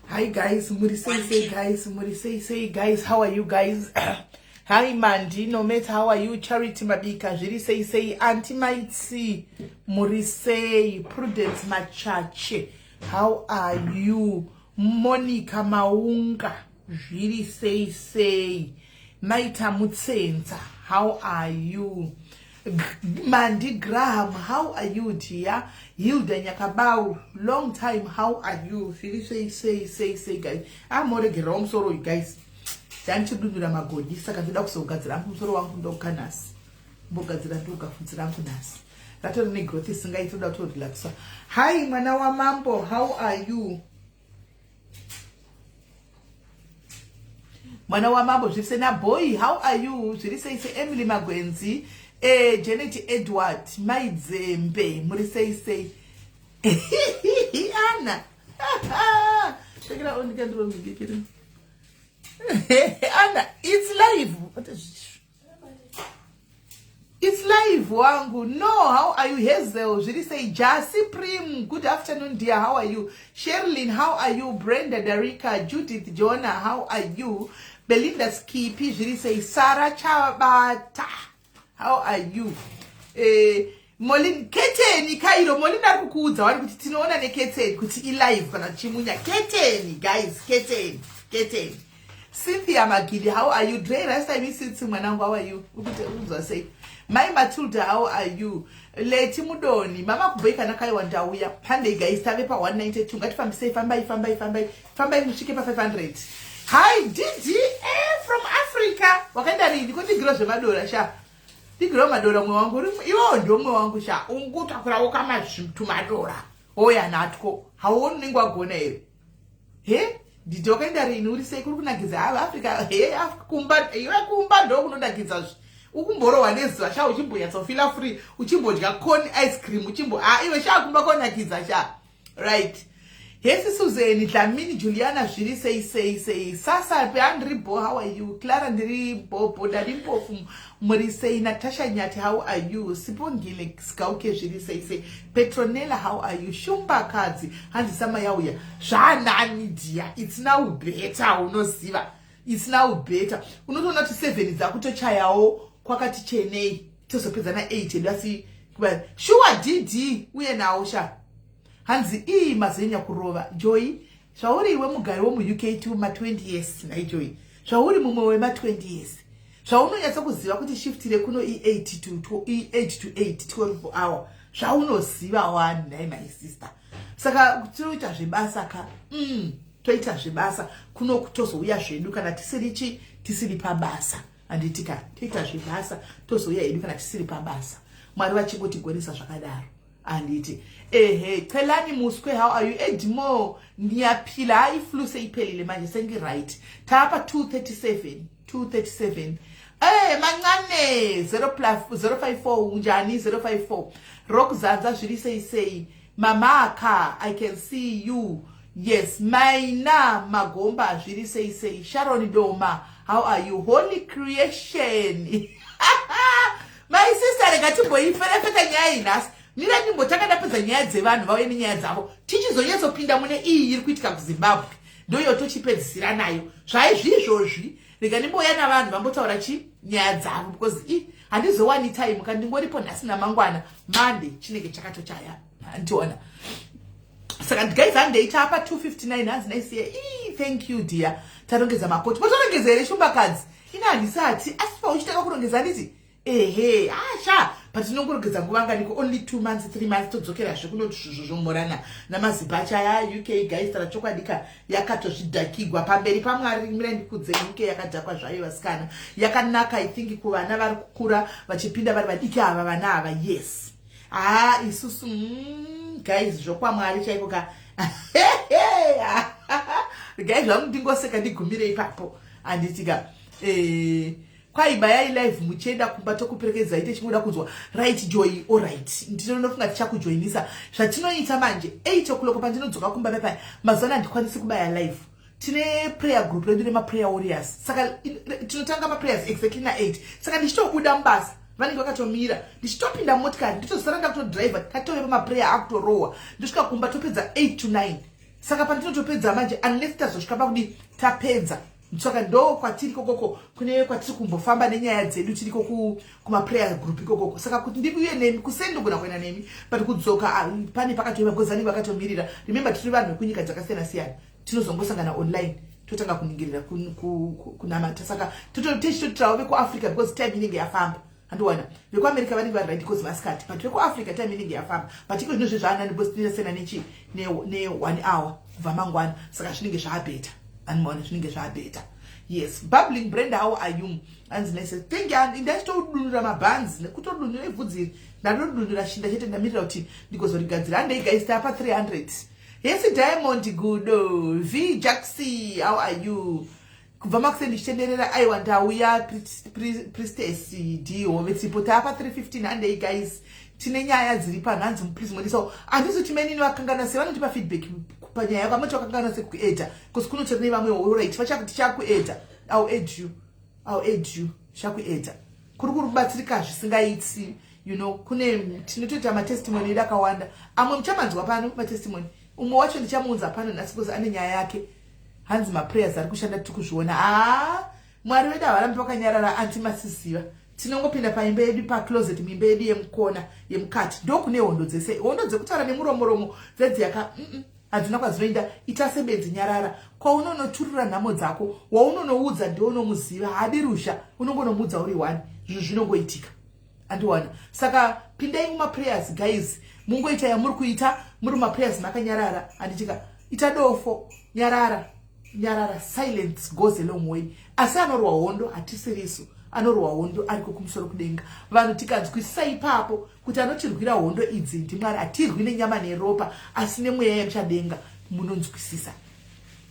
Hi guys, muri sei sei guys, muri sei sei guys, how are you guys? Hi Mandy, no matter how are you? Charity Mabika, zviri sei sei, Auntie Maitsi, muri sei, Prudence Machache, how are you? Monica Maunga, zviri sei sei, Maita Mutsenza, how are you? Mandy Graham, how are you dear? Hilda Nyakabau, long time, how are you? Zviri sei sei sei sei guys. Amoregererawo musoro uyu guys. Ndandichidundura magodhi saka ndoda kuzogadzira hangu musoro wangu ndoga nhasi. Mbogadzira ndoga bvudzi rangu nhasi. Ratori negrowth isingaiti toda kutorelaxa. Hi mwana wamambo, how are you? Mwana wamambo zviri sei naboy, how are you? Zviri sei sei Emily Magwenzi, Janet Edward, Maidzembe, muri sei sei? Anna. Tekera on kandiro. Anna, it's live. What is this? It's live wangu. No, how are you Hazel? Zviri sei Jasi Prim. Good afternoon dear. How are you? Sherilyn, how are you? Brenda Darika, Judith Jonah, how are you? Belinda Skippy, zviri sei Sarah Chabata. How are you? Molin Keteni Cairo, Molin ari kukuudza wani kuti tinoona neketeni kuti ilive kana tichimunya. Keteni guys, keteni, keteni. Cynthia Magidi, how are you? Dre Rasta Misitsi mwanangu, how are you? Ukuti unzwa sei? Mai Matilda, how are you? Leti Mudoni, mama kubhoi kana kaiwa ndauya. Pandei guys, tave pa 192. Ngatifambisei, fambai, fambai, fambai. Fambai musvike pa 500. Hi DDA from Africa. Wakaenda rini? Kondigira zvemadora sha. Ndigira madora mwe wangu. Iwo ndio mwe wangu sha. Ungutakurawo kama tumadora. Oya natwo. Hauoni unenge wagona here? He? Nditi wakaenda rini uri sei kuri kunakidza ava Africa he kumba iwe kumba ndo kunonakidza zvi ukumborohwa nezuva sha uchimbonyatsofila free uchimbodya corn ice cream uchimbo ah iwe sha kumba konakidza sha right. Hesi Susan Dlamini Juliana zviri sei sei sei sasa pe andiri bo, how are you? Clara ndiri bo bo dadi mpofu muri sei Natasha Nyati, how are you? Sipongile Skauke zviri sei sei Petronella, how are you? Shumba kadzi hanzi sama yauya zvanani dear, it's now better unoziva, it's now better. Unotoona kuti 7 dzakutochayawo kwakati chenei tozopedza na 8 edu asi shuwa DD uye nawo sha hanzi ii mazenya kurova Joy zvauri iwe mugari womuUK tu ma20 years nhai Joy zvauri mumwe wema20 years zvaunonyatsa kuziva kuti shift rekuno i8 to i8 to 8 12 hour zvaunoziva wani nhai my sister. Saka tinoita zvebasa ka toita zvebasa kuno kutozouya zvedu kana tisiri chi tisiri pabasa handiti ka toita zvebasa tozouya hedu kana tisiri pabasa Mwari vachingotigonesa zvakadaro anditi ehe. Celani Muswe, how are you? Edmo, ngiyaphila. Hayi iflu seyiphelile manje sengi-right. Tapa 237 237 mancane 0 plus 054 unjani 054 Rock Zanza zviri sei sei Mamaka, I can see you. Yes, Maina Magomba zviri sei sei Sharon Doma, how are you? Holy Creation, my sister, rega timboiferefeta nyaya iyi nhasi. Mira ndimbotanga ndapedza nyaya dzevanhu vauye nenyaya dzavo tichizonyatsopinda mune iyi iri kuitika kuZimbabwe ndoyo tochipedzisira nayo zvaizvizvozvi. Rega ndimbouya navanhu vambotaura chi nyaya dzavo because i handizowani time kana ndingoripo nhasi namangwana Monday chinenge chakatochaya handiona. Saka guys, handei tapa 259 hanzi naisiye. Thank you dear. Tarongedza makoti motorongedza here shumbakadzi? Ina handisati asi pauchitanga kurongedza handiti ehe asha. But tinongorogedza nguva nganiko? Only 2 months, 3 months, todzokerazve kunotozvomorana namazibhachi aya. UK, guys, tara chokwadika, yakatozvidhakigwa pamberi paMwari. Mirai ndikudze, UK yakadhakwa zvayo, vasikana. Yakanaka, I think, kuvana vari kukura vachipinda vari vadiki ava, vana ava, yes. Ha, isusu, guys, zvokwamwari chaiko ka, guys. Zvangu ndingoseka, ndigumire ipapo, handitika? Kwaibayai live muchienda kumba, tokuperekedza ite chinoda kunzwa. Right, Joy, alright, ndinofunga tichakujoinisa. Zvatinoita manje, 8 o'clock pandinodzoka kumba pepaya, mazuva ano handikwanisi kubaya live. Tine prayer group redu remaprayer warriors, saka tinotanga maprayers exactly na8. Saka ndichitobuda mubasa, vanenge vakatomira. Ndichitopinda motikari, nditozosara ndakutodhiraivha, tatove pamaprayer akutorohwa. Ndosvika kumba, topedza 8 to 9. Saka pandinotopedza manje, unless tazosvika pakudi tapedza, saka ndo kwatiri kokoko, kune kwatiri kumbofamba nenyaya dzedu, tiriko kumaprayer group ikokoko. Saka kuti ndiuye nemi kusendogona kuenda nemi, but kudzoka, ah, pane pakatoima because vanenge vakatomirira. Remember, tiri vanhu vekunyika dzakasiyana siyana, tinozongosangana online, totanga kuningirira kunamata. Saka tichitotirawo vekuAfrica because time inenge yafamba, handiwana? VekuAmerica vanenge vari right because masikati, but vekuAfrica time inenge yafamba. But iko zvino zvezvaanani because tinosiyana nechi ne1 hour kubva mangwana, saka zvinenge zvabetter, andimaona? Zvinenge zvabetter, yes. Bubbling Brenda, how are you? Anzi nice, thank you. Ndachitodunura mabhanzi, nekutodunura ibvudzi, ndatodunura shinda chete, ndamirira kuti ndigozorigadzira. Handei guys, tapa 300. Hesi Diamond Gudo V Jaxi, how are you? Kubva makuseni ndichitenderera. Aiwa, ndauya. Priestess D Hove tsipo, tapa 315. Handei guys, tine nyaya dziri pano. Hanzi please modisawo, handisi kuti menini vakangana sei, vanotipa feedback panyaya yako. Amati vakangana sei kuedha, because kunotori nevamwe. Right, tichakuedha. I'll add you, I'll add you, tichakuedha. Kuri kuri kubatsirika zvisingaiti. Kune tinotoita matestimony edu akawanda, amwe muchamanzwa pano matestimony. Umwe wacho ndichamuunza pano nhasi because ane nyaya yake. Hanzi maprayers ari kushanda, tiri kuzviona. Haa, Mwari wedu havarambi vakanyarara. Anti masiziva, tinongopinda paimba yedu, pacloset, muimba yedu yemukona yemukati, ndokune hondo dzese. Hondo dzekutaura nemuromoromo dzedziyaka hadzina kwadzinoenda. Ita sebenzi, nyarara. Kwaunonoturira nhamo dzako, waunonoudza ndeunomuziva, haadi rusha, unongonomuudza uri one, zvinhu zvinongoitika, andiwana? Saka pindai mumaprayers, guys, mungoita yamuri kuita, muri mumaprayers makanyarara, handitika? Ita dofo, nyarara, nyarara. Silence goes a long way. Asi anorwa hondo hatisirisu, anorwa hondo ariko kumusoro kudenga. Vanhu tikanzwisisa ipapo kuti anotirwira hondo idzi ndiMwari, hatirwi nenyama neropa, asi nemweya yemuchadenga, munonzwisisa,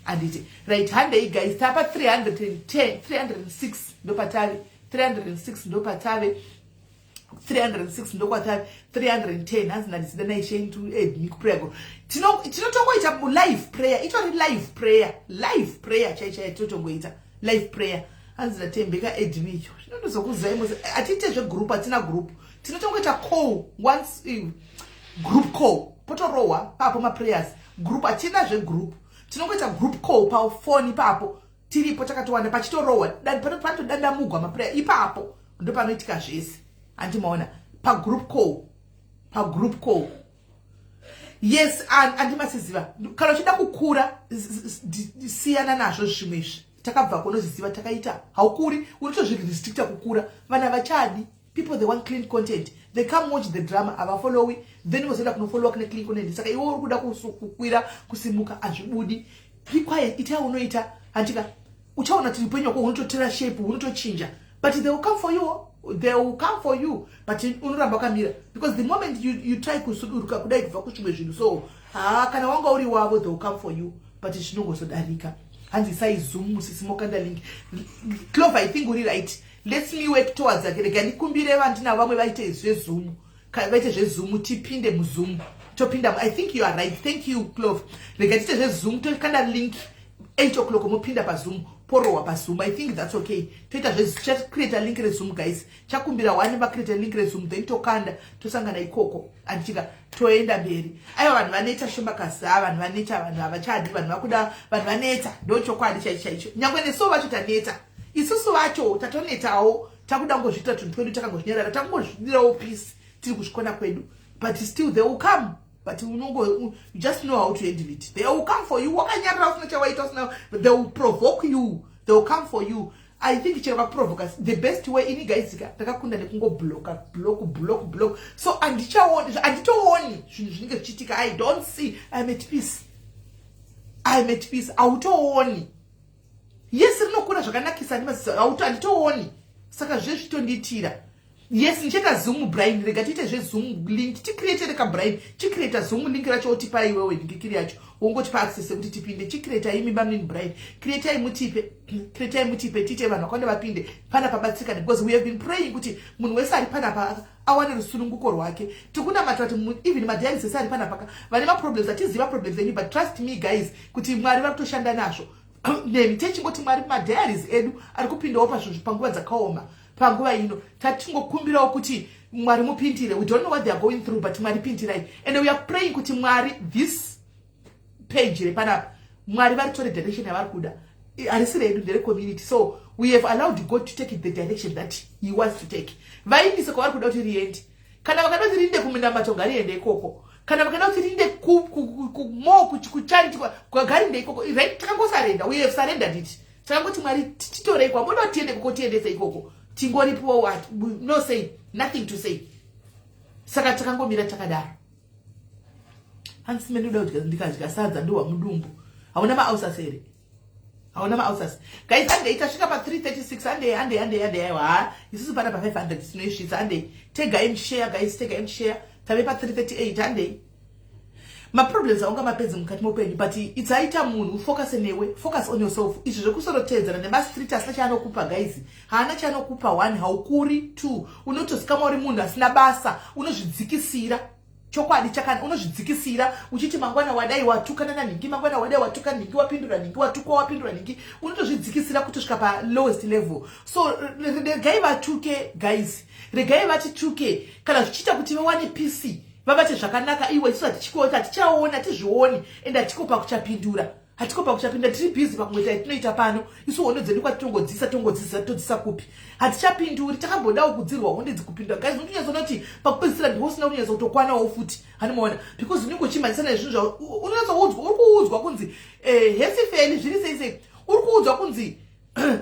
handiti? Right, handei guys, tapa 310, 306 ndopatave, 306 ndopatave, 306 ndokwatave, 310. Hanzi nandisida naishe to add me kuprayer group. Tinotongoita live prayer, itori live prayer, live prayer chai chai, tinotongoita live prayer. Hanzi natembeka, add me. Icho zvinondozokuzai mose, hatiite zvegroup, hatina group, tinotongoita call once, group call, potorohwa papo maprayers. Group hatina zvegroup, tinongoita group call pafoni ipapo, tiripo takatowanda, pachitorohwa, panotodandamugwa maprayer ipapo, ndo panoitika zvese, handimaona? Pagroup call, pagroup call, yes. Andimasiziva, kana uchida kukura, siyana nazvo zvimwe izvi. Takabva kunozviziva, takaita haukuri, unotozvirestricta kukura. Vana vachadi, people, they want clean content. They come watch the drama, havafollowi, then vozoenda kunofollowa kune clean content. Saka iwe uri kuda kukwira, kusimuka, hazvibudi. Be quiet, ita unoita, handika? Uchaona kuti upenyu hwako hunototera shape, hunotochinja. But they will come for you, they will come for you, but unoramba wakamira, because the moment you try kusuduruka kudai kubva kuzvimwe zvinhu, so ha, kana wanga uri wavo, they will come for you, but zvinongozodarika. Hanzi isai Zoom, musisimokanda link. Clover, I think uri right. Let's me work towards ake. Rega ndikumbire vandinavo, vamwe vaite zveZoom, vaite zveZoom, tipinde muZoom, topinda. I think you are right, thank you, Clover. Rega tiite zveZoom, tokanda link 8 o'clock, mopinda paZoom, porohwa paZoom. I think that's okay. Toita zvecreata link reZoom, guys. Chakumbira one vacreata link reZoom, then tokanda, tosangana ikoko, andichika? Toenda mberi. Aiwa, vanhu vaneta, shombakaza, vanhu vaneta, vanhu havachadi, vanhu vakuda, vanhu vaneta, ndo chokwadi chaicho chaicho. Nyange nesuwo vacho taneta, isusu vacho tatonetawo, takuda ngozviita tunhu twedu takangozvinyarara, takungozvidirawo peace, tiri kuzvikona kwedu, but still they will come. But unongo, you just know how to handle it. They will come for you wakanyarara, usina chawaita, usina, they will provoke you, they will come for you. I think chero kaprovoka, the best way, ini guys ka, ndakakunda nekungobloka, block, block, block. So handichaoni, handitooni zvinhu zvinenge zvichiitika. I don't see. I'm at peace, I'm at peace. Hautooni. Yes, rinokura zvakanakisa nemaziso, handitooni. Saka zvezvitondiitira. Yes, ndichaita Zoom, Brian. Rega tiite zveZoom link, ticreatere kaBrian. Chicreata Zoom link racho, otipa iwewe ndikiri yacho, wongotipa access yekuti tipinde. Chicreata imi, bamunini Brian. Creatai mutipe, creatai mutipe, tiite vanhu vakawanda vapinde panapa, batsirikane, because we have been praying kuti munhu wese ari panapa awane rusununguko rwake. Tikunamata kuti even madiaries ese ari panapa vane maproblems, hatiziva problems enyu, but trust me guys, kuti Mwari vari kutoshanda nazvo nemi. Techingoti Mwari, madiaries edu ari kupindawo pazvinhu panguva dzakaoma. Panguva ino tatingokumbirawo kuti Mwari mupindire. We don't know what they are going through, but Mwari pindirai. And we are praying kuti Mwari, this page repanapa, Mwari varitore direction yavari kuda. Harisi redu, nderecommunity. So we have allowed God to take it the direction that he wants to take. Vaindise kwavari kuda kuti riende. Kana vakada kuti riinde kuminamato, ngariende ikoko. Kana vakada kuti riinde mo kucharity, ngariende ikoko, right? Takangosarenda, we have surrendered it. Takangoti, "Mwari, titorei kwamoda kuti tiende koko, tiendese ikoko." Tingoripiwo what? No say, nothing to say. Saka takangomira takadaro. Hanzi mene ndoda kudya, ndikadya sadza ndohwa mudumbu. Hauna maulcers here? Hauna maulcers? Guys, handei, tasvika pa336. Handei, handei, handei, handei. Aiwa, ha, isusu pana pa500 tinoisvitsa. Handei, tegai mushare, guys, tegai mushare. Tave pa338. Handei. Maproblems aunga mapedzi mukati meupenyu, but itsaita munhu ufocuse newe, focus on yourself. Izvi zvekusoroteedzana nemastreet asina chaanokupa, guys, haana chaanokupa. One, haukuri. Two, unotozikama uri munhu asina basa. Unozvidzikisira chokwadi chakana, unozvidzikisira uchiti mangwana wadai watukana nanhingi, mangwana wadai watuka nhingi, wapindura nhingi, watukwa, wapindura nhingi. Unotozvidzikisira kutosvika palowest level. So regai vatuke, guys, regai vatituke. Kana zvichiita kuti vawane peace, vavate zvakanaka. Iwe, isu hatichaona, tizvioni, ende hatiko pakuchapindura, hatiko pakuchapindura. Tiri busy pakungoita yatinoita pano. Isu hondo dzedu kwatitongodzisa, tongodzisa, todzisa kupi? Hatichapinduri. Takambodawo kudzirwa hondo dzikupindura, guys. Unonyatsoona kuti pakupedzisira ndiwo usina kunyatsa kutokwanawo futi, hanimaona? Because unenge uchimhanyisana nezvinhu zva unonyatsoudzwa. Uri kuudzwa kunzi hesifeli zviri sei sei. Uri kuudzwa kunzi,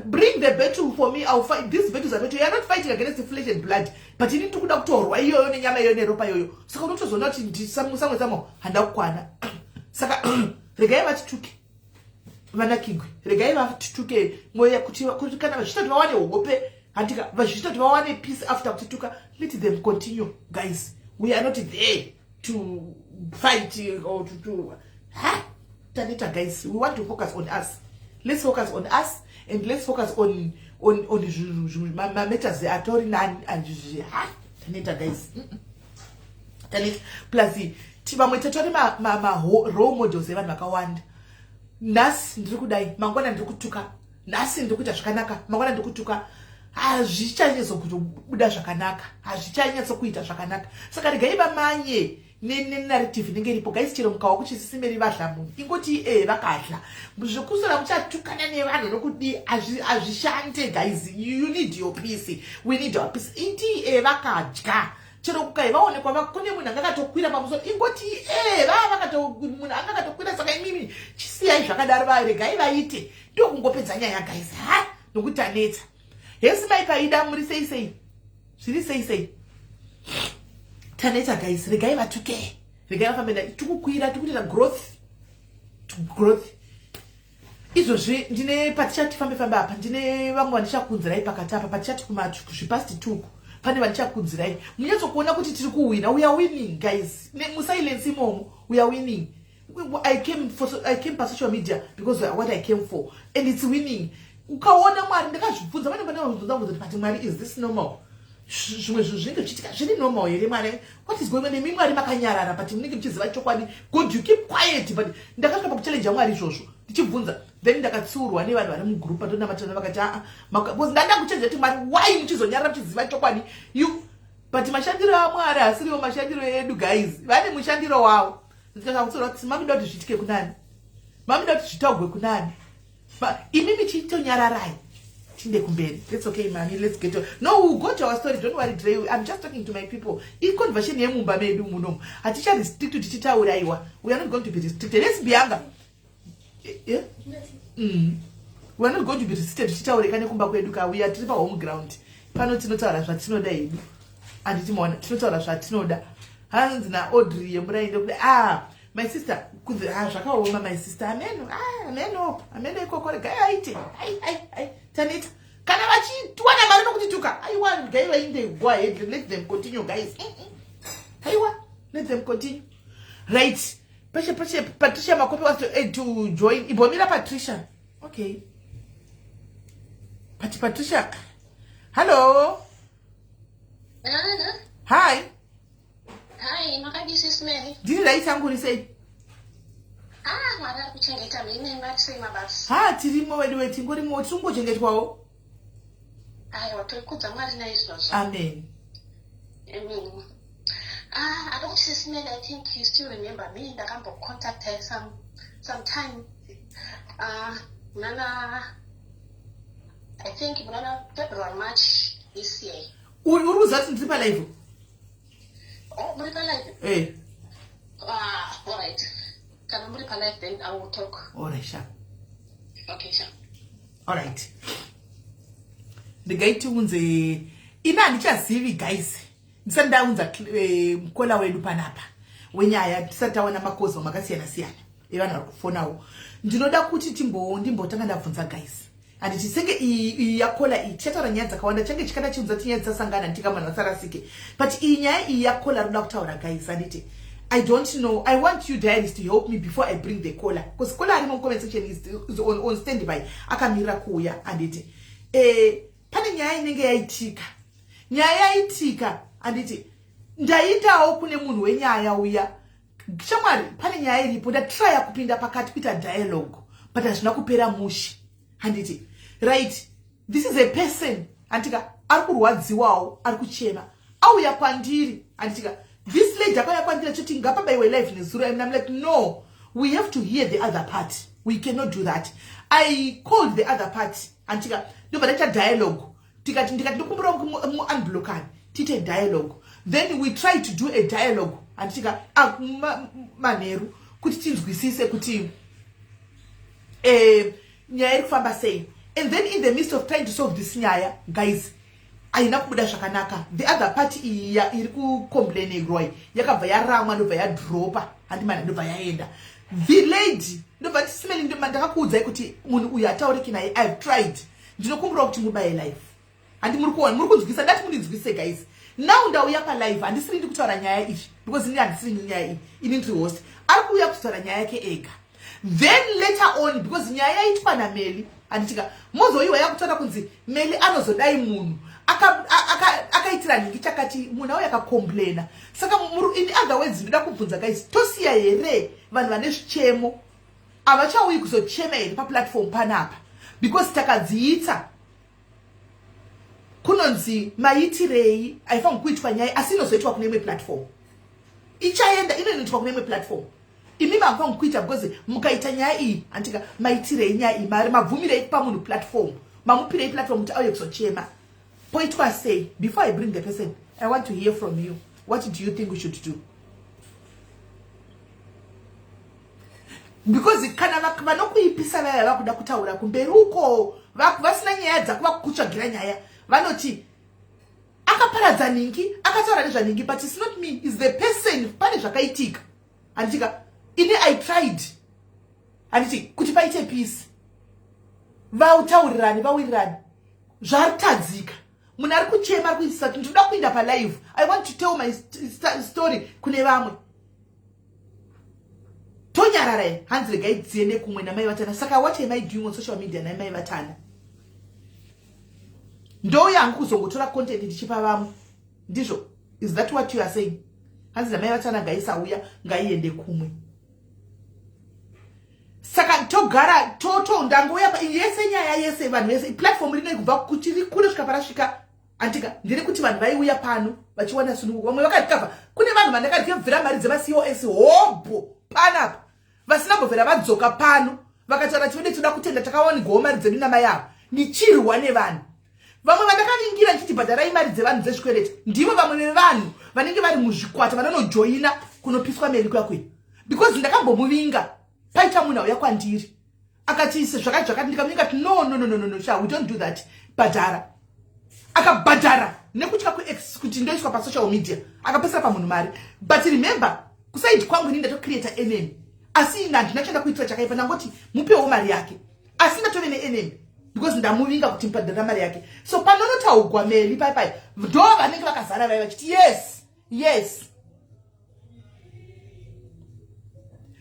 "Bring the battle for me, I'll fight this battles." Are you are not fighting against flesh and blood, but ini ndiri kuda kutorwa iyoyo nenyama iyoyo neropa iyoyo. Saka unotozoona kuti samwe samo handa kukwana. Saka regai vatituke, vanakigwe, regai vatituke mwoyo kuti kana vachiita kuti vawane hope, handika vachiita kuti vawane peace after kutituka. Let them continue, guys. We are not there to fight or to ha, taneta, guys. We want to focus on us. Let's focus on us and let's focus on matters atori nani. Ha, taneta, guys, taneta. Plus vamwe tatori ma-role models evanhu vakawanda. Nhasi ndiri kudai, mangwana ndiri kutuka. Nhasi ndiri kuita zvakanaka, mangwana ndiri kutuka. Hazvichanyatsokubuda zvakanaka, hazvichanyatsokuita zvakanaka. Saka regai vamanye nenarrative inenge iripo, guys. Chero mukawa kuchisisimeri vadla munhu, ingoti e vakadla. Zvekusora muchatukana nevanhu nokudi hazvishande, guys. You need your peace, we need our peace. Inti e vakadya, chero kukai vaonekwa kune munhu anga akatokwira pamusoro, ingoti e vaa munhu anga akatokwira. Saka imimi chisiyai zvakadaro, varegai vaite, ndokungopedza nyaya, guys. Ha, nokuti tanetsa. Hesi mai Paida, muri sei sei? Zviri sei sei? Taneta, guys. Regai vatuke, regai vafambe. Tikukwira, tikutoita growth, growth. Izvozvi ndine patichati fambe fambe apa, ndine vamwe vandichakunzirai pakati apa. Patichati kuzvipast tuku, pane vandichakunzirai munyatsokuona kuti tiri kuwina. We are winning, guys. Musilence imomo we are winning. I came pasocial media because what I came for, and it's winning. Ukaona Mwari, ndakazvibvunza, vane panavabvunza kuti, "But Mwari, is this normal? Zvimwe zvinhu zvinenge zvichiitika zviri normal here, Mwari? What is going on?" Nemi Mwari makanyarara, but munenge muchiziva chokwadi. God, you keep quiet. But ndakasvika pakuchallenja Mwari izvozvo ndichibvunza. Then ndakatsiurwa nevanhu vari mugroup patonamatirana, vakati, "Aa," because ndanda kuchallenja kuti, "Mwari, why muchizonyarara muchiziva chokwadi?" You, but mashandiro aMwari asiriwo mashandiro edu, guys. Vane mushandiro wavo. Ndikakakutsiura kuti, "Mamida kuti zviitike kunani? Mamida kuti zvitaugwe kunani? Imimi chitonyararai, tinde kumberi." It's okay, mami, let's get to, no, we'll go to our story. Don't worry, Dre. I'm just talking to my people. Iconversion yemumba medu munomu, haticharestrict kuti titaure. Aiwa, we are not going to be restricted. Let's bianga, yeah? We are not going to be resisted tichitaureka nekumba kwedu ka. We are tiri pahome ground pano, tinotaura zvatinoda hedu, handiti? Maona, tinotaura zvatinoda. Hanzi naAudrey yemurainde kuti, ah, my sister, ah, zvakaoma, my sister. Ameno, ah, ameno, ameno ikoko, regai aite. Ai ai ai, taneta. Kana vachitwana mari nokutituka, aiwa, regai vainde. Go ahead, let them continue, guys. Aiwa, let them continue. Right, peshe peshe. Patricia Makope wants to join. Ibomira, Patricia. Okay, but Patricia, hello. Hello. Hi. Hi, makadii, Sis Mary? Ndiri right hangu, uri sei? Ah, Mwari ari kuchengeta mine matiri mabasa. Ha, tirimo wedu we, tingorimo, tiri kungochengetwawo. Aiwa, tiri Mwari naizvozvo. Amen. Amen. Ah, I don't, Sis Mary, I think you still remember me. Ndakambocontacta some time. Nana, I think munana February, March this year. Uri kuziva kuti ndiri palive? Oh, muri palive? Eh. Ah, all right. Kana muri palive, then I will talk. Alright, sha. Okay, sure. Alright, ndingai tiunze. Ini handichazivi, guys. Ndisati ndaunza mucaller wedu panapa wenyaya, tisati tawana makozi makasiyana siyana evanhu vari kufonawo, ndinoda kuti ndimbotanga ndabvunza, guys, handiti? Senge iyi yacaller iyi, tichataura nyaya dzakawanda, change chikada chiunza ti nyaya dzisasangana, nditika vanhu vasarasike. But iyi nyaya iyi yacaller roda kutaura, guys, handiti? I don't know. I want you diaries to help me before I bring the caller, because caller arimo mucomment section is on standby, akamirira kuuya, handiti? Pane nyaya inenge yaitika, nyaya yaitika, handiti? Ndaitawo kune munhu wenyaya uya, shamwari, pane nyaya iripo, ndatraya kupinda pakati kuita dialogue, but hazvina kupera mushe, handiti? Right, this is a person, handitika, ari kurwadziwawo, ari kuchema, auya kwandiri, handitika? This lady akauya kwandiri achiti ngapabaiwe live nezuro, and I'm like, "No, we have to hear the other part. We cannot do that." I called the other part, handitika? Ndobva ndaita dialogue, tikati, ndikati, "Ndokumbirawo muunblockani tiite dialogue." Then we try to do a dialogue, handitika, manheru, kuti tinzwisise kuti nyaya iri kufamba sei. And then in the midst of trying to solve this nyaya, guys, haina kubuda zvakanaka. The other party iyi iri kucomplainerwa yakabva yaramwa, ndobva yadropa, handimana, ndobva yaenda. The lady ndobva tisimeni, ndakakuudzai kuti munhu uyu hatauriki naye. I've tried. Ndinokumbirawo kuti mubaye live, handi? Muri kuona, muri kunzwisa? Ndati mundinzwise, guys. Now ndauya palive, handisiri ndi kutaura nyaya izvi, because ini handisiri nyaya iyi, ini ndiri host. Ari kuuya kuzotaura nyaya yake ega then later on, because nyaya yaitwa naMeli, handitika? Mozoiwa yakutaura kunzi Meli anozodai munhu akaitira nhingi chakati, munhu auya akacomplaina. Saka in other words, ndoda kubvunza, guys, tosiya here vanhu vane zvichemo havachauyi kuzochema here paplatform panapa? Because takadziita kunonzi maitirei, haifaniri kuitwa nyaya, asi inozoitwa kune imwe platform, ichaenda ino inoitwa kune imwe platform. Imi mamufaniri kuita, because mukaita nyaya iyi, handika, maitirei nyaya iyi, mari mabvumirei kupa munhu platform, mamupirei platform kuti auye kuzochema, poitwa sei? Before I bring the person, I want to hear from you. What do you think we should do? Because kana vanokuipisa vaya vakuda kutaura kumberi uko, vasina nyaya dzako, vakukutsvagira nyaya, vanoti akaparadza nhingi, akataura nezvanhingi. But it's not me, is the person. Pane zvakaitika, handitika? Ini I tried, handiti, kuti paite peace, vautaurirani, vawirirani, zvatadzika. Munhu ari kuchema, ari kuitisa kuti ndinoda kuinda palive, I want to tell my story kune vamwe. Tonyarara here? Hanzi regai dziende kumwe namai vatana. Saka what am I doing on social media namai vatana? Ndouya hangu kuzongotora content ndichipa vamwe, ndizvo? Is that what you are saying? Hanzi namai vatana ngaisauya, ngaiende kumwe. Saka togara toto ndangouya yese nyaya yese, vanhu vese, platform rinoi kubva kuchiri kure svika parasvika, andika? Ndiri kuti vanhu vaiuya pano vachiwana sununguko, vamwe vakadikabva. Kune vanhu vandakabvira mari dzemacos hobho panapa, vasina mbobvera vadzoka pano vakataura, "Tivede toda kutenda, takawanigwawo mari dzedu namai ava." Ndichirwa nevanhu vamwe vandakavingira ndichiti bhadharai mari dzevanhu dzezvikwereti, ndivo vamwe vevanhu vanenge vari muzvikwata vanonojoina kunopiswa meri kuya kuya, because ndakambomuvinga paita munhu auya kwandiri. Akati zvakati zvakati, ndikamuninga kuti no, no, no, no, no, no, sha, we don't do that. Bhadhara. Akabhadhara nekutya kuex kuti ndoiswa pasocial media, akapesera pamunhu mari. But remember, kuside kwangu ini ndatocreata enemy, asi ina handina chanda kuitira chakaipa. Ndangoti mupewo mari yake, asi ndatove neenemy because ndamuvinga kuti mubhadhara mari yake. So panonotaugwa Meli pai pai, ndo vanenge vakazara vai vachiti yes.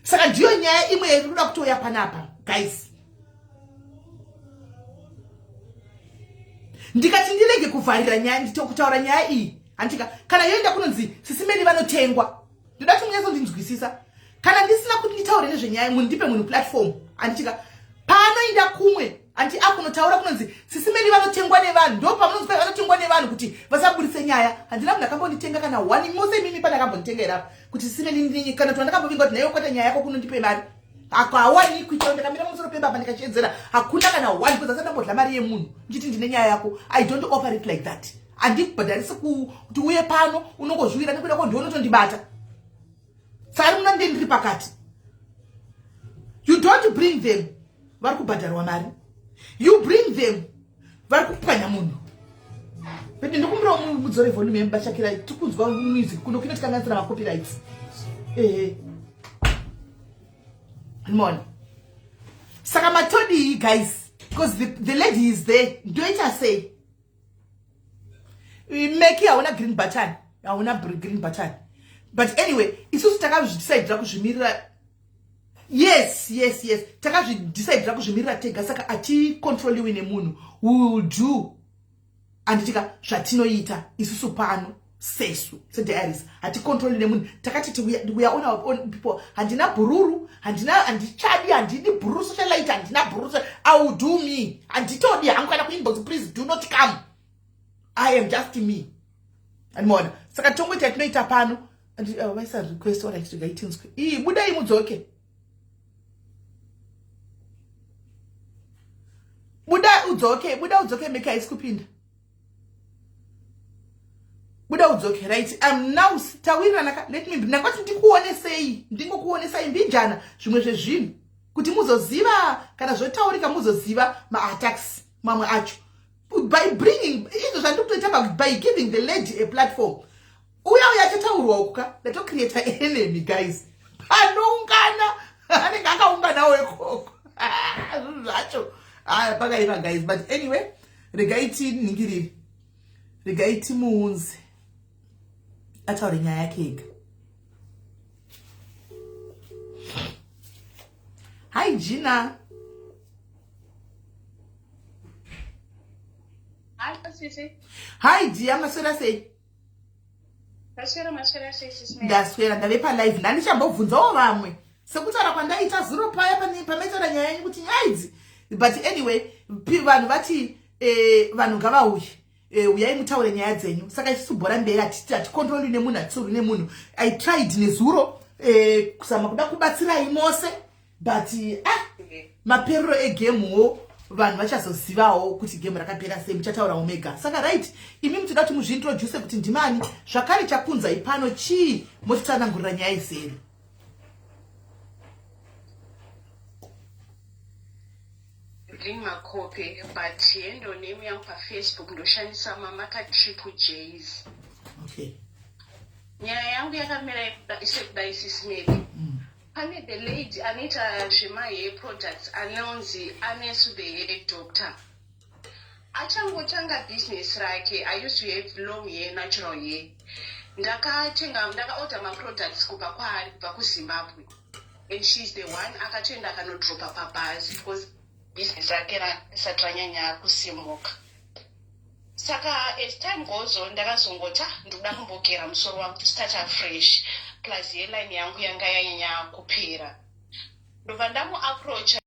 Saka ndiyo nyaya imwe iri kuda kutouya panapa, guys. Ndikati ndirege kuvharira nyaya, kutaura nyaya iyi, handika kana yoenda kunonzi Sisi Meli vanotengwa. Ndoda kuti munyatsondinzwisisa. Kana ndisina kuti nditaure nezvenyaya, munhu ndipe munhu platform, handitika paanoenda kumwe, handi akunotaura kunonzi Sisi Meli vanotengwa nevanhu. Ndo pamunonzi vanotengwa nevanhu kuti vasaburitse nyaya. Handina munhu akambonditenga kana one. Mose imimi pane akambonditenga here apa kuti Sisi Meli, kana kuti vandakambovingwa kuti naiwe kwata nyaya yako kunondipe mari? Hakawanikwi. Chero ndakamira pamusoro pemba apa ndikachiedzera, hakuna kana one, because asati ndambodla mari yemunhu ndichiti ndine nyaya yako. I don't operate like that. Handibhadharisi kuti uye pano, unongozviwira nekuda ko ndiunotondibata. Saka muna ndiye ndiri pakati. You don't bring them vari kubhadharwa mari, you bring them vari kupwanya munhu. But ndikumbira mudzore volume yemubashakira, tikunzwa music kuno kunotikanganisira macopyrights. Ehe, mona. Saka matodii, guys? Because the lady is there. Ndoita sei? Meki, hauna green button, hauna green button. But anyway, isusu takazvidecidira kuzvimirira. Yes, takazvidecidira kuzvimirira tega, saka haticontroliwi nemunhu. We will do, handitika, zvatinoita isusu pano sesu sediaries. Haticontroli nemunhu. Takati we are on our own people. Handina bhururu, handina, handichadi, handidi bhururu socialite, handina bhururu. I will do me. Handitodi hangu kana kuinbox. Please do not come. I am just me, andimona. Saka tongoita tinoita pano. Vaisa request. Alright, regaitinzwe ii. Budai mudzoke. Buda udzoke, buda udzoke. Meka haisi kupinda. Buda udzoke. Right, now tawirirana ka. Let me, ndangoti ndikuonesei, ndingokuonesai mbijana zvimwe zvezvinhu kuti muzoziva kana zvotaurika, muzoziva maattacks mamwe acho by bringing izvo zvandiri kutoita, by giving the lady a platform. Uya uya achataurwa uku ka, ndatocreata enemy, guys. Panoungana anenge akaunganawo ikoko, zvinhu zvacho aya pakaiva, guys. But anyway, regai tiningirire, regai timuunze ataure nyaya yake ega. Hi, Gina. Hi, Sisi. Hi dear, maswera sei? Maswera, maswera sei, Sisi? Ndaswera, ndave palive. Ndandichambobvunzawo vamwe sekutaura kwandaita zuro paya pamaitaura nyaya yenyu kuti nyaya idzi. But anyway, vanhu vati vanhu ngavauye, uyai mutaure nyaya dzenyu. Saka isusu bhora mberi, hatikontroli nemunhu, hatitsorwi nemunhu. I tried nezuro kuzama kuda kubatsirai mose, but ah, maperero egemuwo vanhu vachazozivawo kuti gemu rakapera sei, muchataurawo mega. Saka right, imi mutoda kuti muzviintroduce kuti ndimani zvakare, chakunzai pano chii, motitsanangurira nyaya izere. Lin Makope, but handle name yangu paFacebook ndoshandisa Mamaka Triple Js. Nyaya yangu yakamira sekudai, Sisi Meli. Pane the lady anoita zvemahair products anonzi Anesu the Hair Doctor. Achangotanga business rake, I used to have long hair, natural hair. Ndakatenga, ndakaorder maproducts kubva kwaari, kubva kuZimbabwe, and she's the one akatoenda akanodropa pabhazi because business rake risati ranyanya kusimuka. Saka as time goes on, ndakazongoti, "Ah, ndikuda kumbogera musoro wangu to start afresh, plus hairline yangu yanga yanyanya kupera." Ndobva ndamuapproacha.